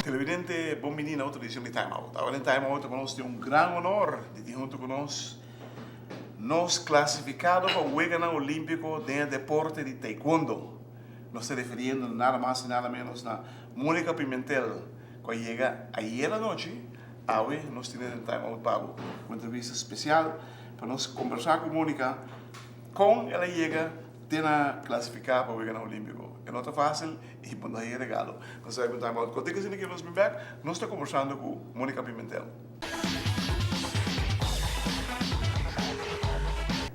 Televidente, bon bini na otro edicion di Time Out. Awe den Time Out nos tin un gran honor di tin hunto cu nos nos clasificado pa Weganan Olimpico den e deporte di Taekwondo. Nos ta refiriendo nada mas y nada menos na Monica Pimentel cu a yega ayer anochi. Awe nos tene den Time Out pa bo un entrevista special pa nos combersa cu Monica con el a yega te na clasifica pa Weganan Olimpico. E no ta facil y bo no haya regalo. Nos ta bay pa un Time Out. Conte cu esaki nos bin bek, nos ta combersando cu Monica Pimentel.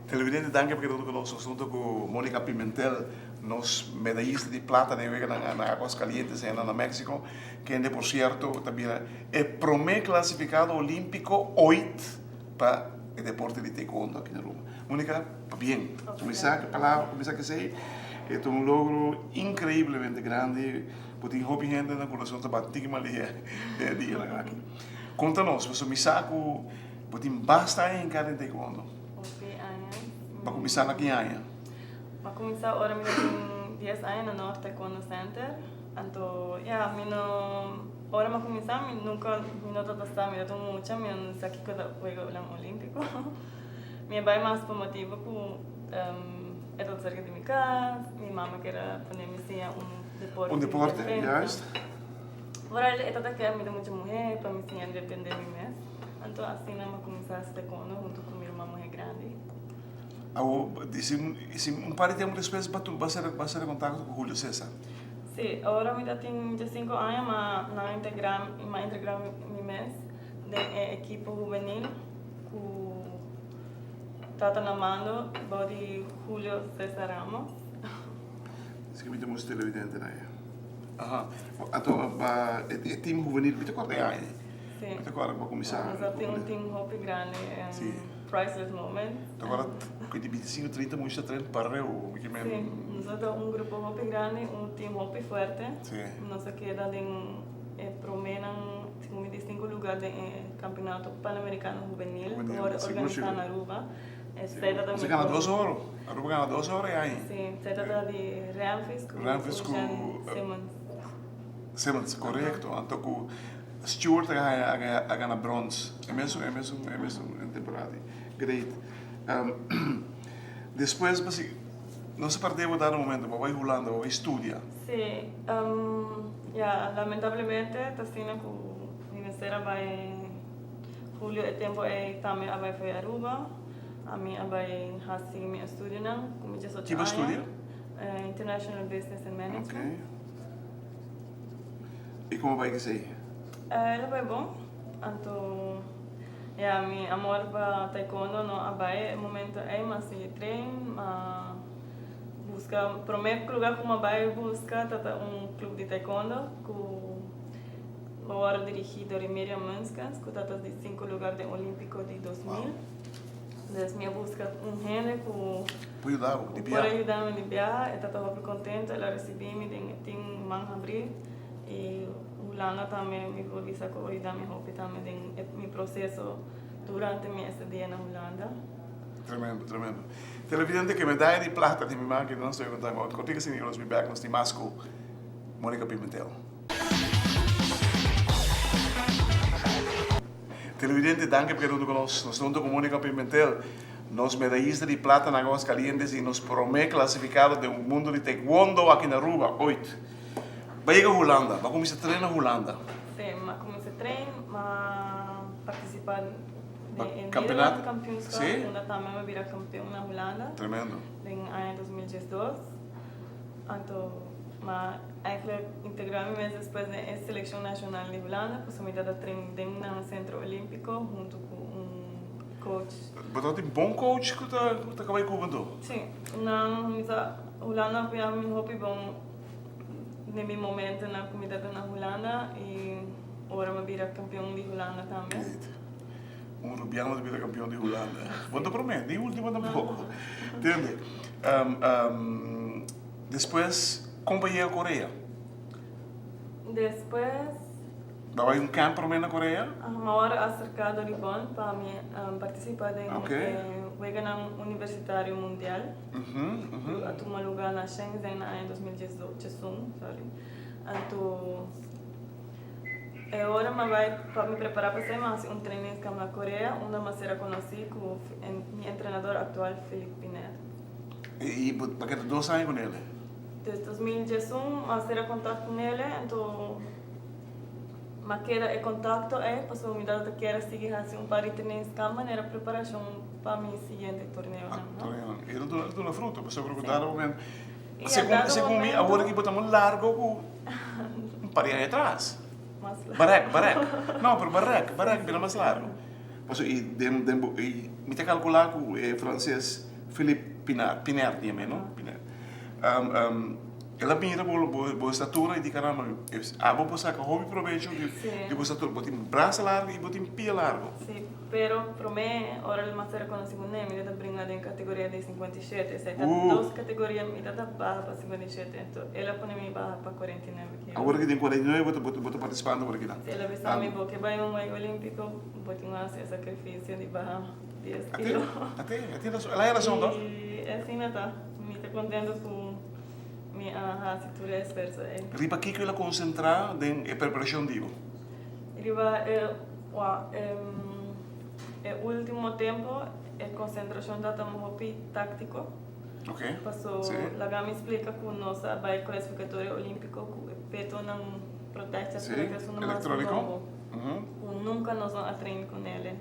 Televidente danki pa keda hunto ku nos. Nos hunto ku Monica Pimentel, nos medayista di plata den weganan na Aguas Calientes en na Mexico, kende por sierto ta bira e prome klasifikado olimpiko oit pa e deporte di taekwondo aki na Aruba. Monica, pabien. Kuminsá ku e palabra, kuminsá ku esei. E ta un logro inkreiblemente grandi. Bo tin hopi hende na kurason ta bati tiki malia den e dianan aki. Konta nos, pasobra mi sa ku bo tin basta aña hinká den taekwondo. Hopi aña. Bo a kuminsá na ki aña? Mi a kuminsá ora mi tin dies aña na North Taekwondo Center. Anto, ya, mi no, ora mi a kuminsá mi nunka, mi no tabata sa, mi tabata un mucha, mi no sa kiko ta Juegonan Olímpiko. Mi a bai mas pa motibu ku e tabata serka di mi kas, mi mama kier a pone mi siña un deporte Un di deporte, defensa. juist. Vooral e tabata kier mi ta mucha muhé pa mi siña defendé mi mes. Anto asina mi a kuminsá hasi taekwondo huntu ku mi ruman muhé grandi. Awor, di si si un par di tempu despues bo a sera bo a sera kontakto ku Julio Cesar. Sí, ora mi ta tin diesinko aña ma nan a integrá mi a integrá mi mes den e ekipo hubenil ku tata na mando bou di Julio Cesar Ramos. Esaki mi ta mustra televidentenan ya. Aha. Anto ba e team hubenil mi ta kòrda e aña ei. Sí. Mi ta kòrda ku bo a kuminsá. Nos a tin un team hopi grandi en Sí. priceless moment. Ta kòrda ku di bintisinko trinta mucha ta tren pareu mi ke men. Sí. Nos a ta un grupo hopi grandi, un team hopi fuerte. Sí. Nos a keda den e proménan, segun mi di sinku lugá den e Campeonato Panamericano Hubenil ku Hubenil, wòrdu sigur organisá sigur. na Aruba. Esei ta ta Nos mi a gana promé. dos oro. Aruba gana dos oro e aña. Sí, esei ta ta di Ramfis ku Ramfis ku Ocean Simmons. Simmons, korekto. Anto ku Stewart a gana a gana brons. E mesun e mesun e mesun temporada ei. Great. Despues bo si nos a perde bo dado momento, bo a bai Hulanda, bo a bai studia. Sí, ya lamentablemente ta asina ku mi mester a bai Julio e tempo ei tambe a bai fo'i Aruba. Ami a bai hasi mi estudionan ku mi diesocho Ki bo aña. studia? International Business and Management. Ok. I komo bai esei? El a bai bon. Anto ya mi amor pa taekwondo no a bai e momento ei, mi a sigui train, mi a buska prome lugar ku mi a bai buska ta ta un club di taekwondo ku a wòrdu dirigí dor di Miriam Munskens ku ta ta di sinku lugar den Olímpiko di 2000. Dus mi a buska un hende ku Por yuda bo di por biaha. a yuda mi di biaha. E tata hopi kontentu, el a risibí mi den e tin man habrí. I Hulanda tambe mi por bisa ku a yuda mi hopi tambe den e mi proseso durante mi estadia na Hulanda. Tremendo, tremendo. Televidente ke medaya di plata di mi man ke nos ta konta mi otro. Kontigo asina nos bin bek nos tin mas ku Monica Pimentel. Televidente, danki pa keda huntu ku nos. Nos ta huntu ku Monica Pimentel, nos medayista di plata na Aguas Calientes i nos promé klasifikado den un mundu di taekwondo aki na Aruba, oit. Bo a yega Hulanda, bo a kuminsá train na Hulanda. Sí, mi a kuminsá train, mi a partisipá den e Kampeonato? Nederland Kampioenschap, Sí. unda tambe mi a bira kampeon na Hulanda. Tremendo. Den aña 2012. Anto mi a Eigenlijk integrá mi mes despues den e selekshon nashonal di Hulanda pasobra mi tabata train den nan sentro olímpiko huntu ku un coach. Bo tabatin bon coach ku ta ku ta kaba e Cuba anto? Sí, nan mi sa Hulanda a apoyá mi hopi bon den mi momentonan ku mi tabata na Hulanda i ora mi a bira kampeon di Hulanda tambe. Great. Un rubiano ta bira kampeon di Hulanda. Bo no ta promé, ni último tampoko. Tende. Despues, kon pa yega Korea? Despues. Bo a bai un camp prome na Korea? Mi a wòrdu aserká dor di bond pa mi partisipá den e Weganan Universitario Mundial ku a tuma lugá na Shenzhen na aña 2011, sorry. Anto e ora mi a bai pa mi prepará pa esei mi a hasi un trainingskamp na Korea unda mi a sera konosí ku mi entrenador aktual Philippe Pinel. I bo a keda dos aña ku nele? Des 2011 mi a sera kontakto ku nele anto. Ma keda e kontakto ei pasobra mi tata ta kier a sigui hasi un par di trainingskamp manera preparashon pa mi siguiente torneonan, no? Torneonan. E ta duna, e ta duna fruto pasobra ku dado momento, segun, segun mi awor aki bo ta mas largo ku un par di aña atras. Mas largo. Barek, barek. No, pero barek, barek bira mas largo. Pasobra i den, den bo, i mi ta kalkulá ku e franses Philippe Pinard, Pinert yam'é, no? Pinert. El a mira bo bo estatura y di caramba abo por saca hopi probecho di bo estatura bo tin brasa largo y bo tin pia largo. Si, pero prome ora el mas a reconoci cu ne mi ta bringa den categoria di 57 esey ta dos categoria mi ta baha pa 57 enton el a pone mi baha pa 49 kilo. Awor ki den 49 bo ta participando awor kinan? Si, el a bisa mi bo ke bay un wega olimpico bo tin cu haci e sacrificio di baha 10 kilo. Ate, ate, el a haya razon toch? Y asina ta, mi ta contento cu. Mi a hasi tur e esfuerso ei. Riba kiko el a konsentrá den e preparashon di bo? Riba e, wou, e último tempu e konsentrashon tabata un hopi táktiko. Ok. Paso laga mi splika ku nos a bai klasifikatorio olímpiko ku e petonan protèkta Sí, elektróniko. Ku nunka nos no a train ku nele.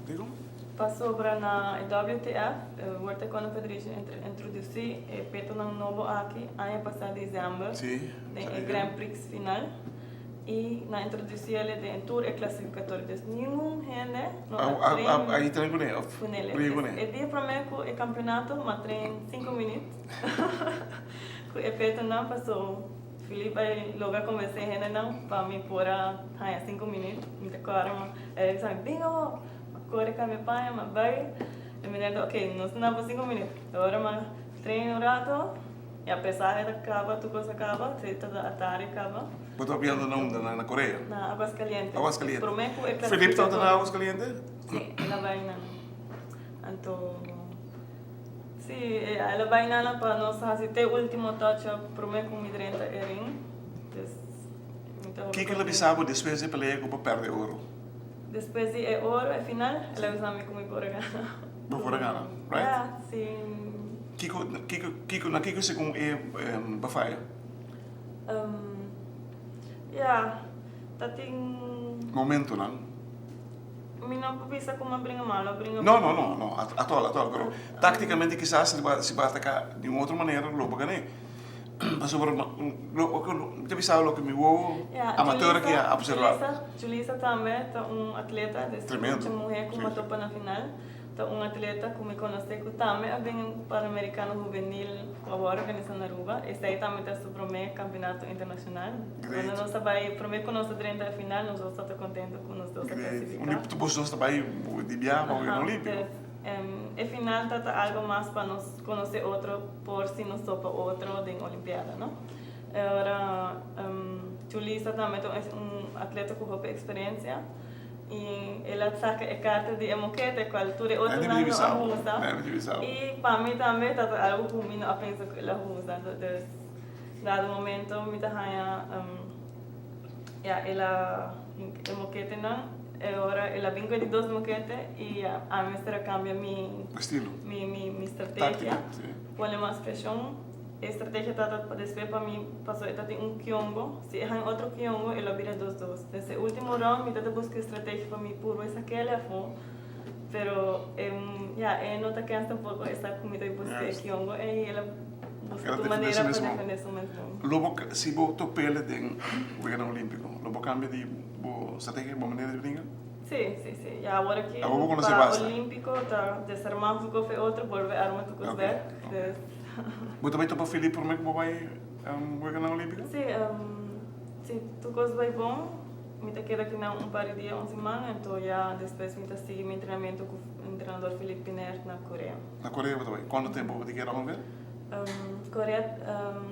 Dikon? Pasobra na e WTF, e World Taekwondo Federation introdusí e petonan nobo aki aña pasá desèmber den e Grand Prix final i nan introdusí el den tur e klasifikatorio. Dus ningun hende no a train kuné. E dia promé ku e kampeonato mi a train sinku minüt ku e petonan paso Philip a logra konvensé hendenan pa mi por a haña sinku minüt. Mi ta kòrda mi a bisa mi, Binga bo! Mi kore kambia paña, mi a bai. E meneer di, Oké, nos ta na bo sinku minüt. Ora mi a train un rato i apesar e ta kaba, tur kos a kaba, te ta atari kaba. Bo ta papiando na unda? Na Korea? Na Aguascalientes. Aguascalientes. Promé ku e Philip tabata na Aguascalientes? Sí, el a bai nan. Anto. Sí, el a bai nana pa nos hasi te ultimo touch up prome cu mi drenta e ring. Dus mi ta hopi Kiko el a contento. bisa bo despues di e pelea cu bo perde oro? Despues di e oro, e final, el a bisa mi cu mi por a gana. Bo por a gana, right? Ya, sí. Kiko, kiko, kiko, na kiko segun e bo faya? Ya, ta tin. Momentonan. Mi no por bisa como a bringa malo, a bringa No, no, no, no, at all, at all, pero tácticamente kisas si bo si bo ataca di un otro manera lo bo gané. Pasobra mi ta bisa loke mi wowo amateur aki a observa. Julisa, Julisa tambe ta un atleta, des Tremendo. mucha muher cu mi a topa na final. Ta un atleta cu mi conoce cu tambe a bin un Panamericano Juvenil cu a worde organisa na Aruba. Esey tambe ta su prome campeonato internacional. Great. Cuando nos a bay, prome cu nos a drenta e final, nos dos tabata contento cu nos dos a Great. clasifica. Uni boso dos ta bay di biaha pa Weganan Olimpico. Aha, dus e final ta ta algo mas pa nos conoce otro por si nos topa otro den Olimpiada, no? Ora Julisa tambe ta un atleta cu hopi experiencia. I el a saka e karta di e mokete kual tur e otronan no a usa. I pa mi tambe ta algu ku mi no a pensa ku el a usa. Dus dado momento mi ta haña ya el a e moketenan e ora el a bin ku e di dos mokete i ya ami mester a kambia mi mi strategia pone mas preshon. E strategia tabata pa despues pa mi pasobra e ta tin un kiongo, si e haña otro kiongo e lo bira dos dos. Des e ultimo round mi ta busca e strategia pa mi purba e sak'el afo, pero e ya e no ta kens tampoco e sa cu mi ta busca e kiongo ey y el a busca tur manera pa defende su mesmo. Lo bo si bo top'el den Weganan Olimpico lo bo cambia di bo strategia, bo manera di bringa? Si, si, si. Ya awor aki pa Olimpico ta desarma un poco e otro, bolbe arma tur cos bek. Bo ta bai topa Philip prome ku bo bai Weganan Olimpico? Si, si tur kos bai bon, mi ta keda akinan un par di dia, un siman, anto ya despues mi ta sigui mi entrenamentu ku entrenador Philip Piner na Korea. Na Korea bo ta bai? Kuantu tempu bo ta keda ongeveer? Korea,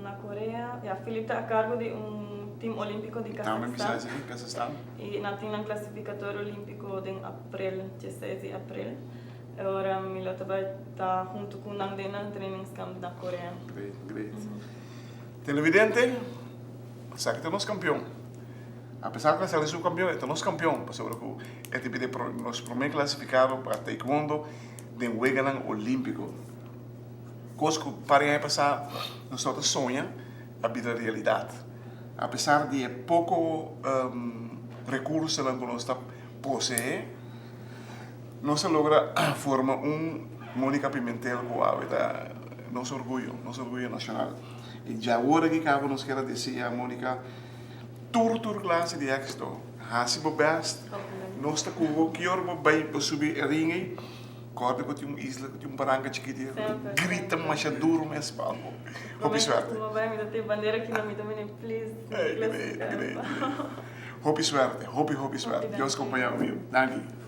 na Korea, ya Philip ta a kargo di un. Team Olímpiko di Tambe mi sa Kazakhstan. esei, Kazakhstan. I nan tin nan klasifikatorio olímpiko den aprel, 16 di aprel. E ora mi lo ta bai ta huntu ku nan den nan trainingskamp na Korea. Great, great. Televidente, esaki ta nos kampion. Apesar ku a sali subkampion, e ta nos kampion, pasobra ku e ta bira nos promé klasifikado pa taekwondo den Weganan Olímpiko. Kos ku par di aña pasá nos tabata soña a bira realidat. Apesar di e poko rekursonan ku nos ta poseé, nos a logra forma un Monica Pimentel ku awe ta nos orguyo, nos orguyo nashonal. I djawor aki kaba nos kier a desea Monica tur tur klase di éksito. Hasi bo bèst, nos ta ku bo, ki ora bo bai bo subi e ring ei, Corda cu tin un isla cu tin un baranca chikito y grita masha duro mes pa bo. Hopi suerte. Hey, great, great, great. Hopi suerte, hopi, hopi suerte. Dios compaña bo. Danki.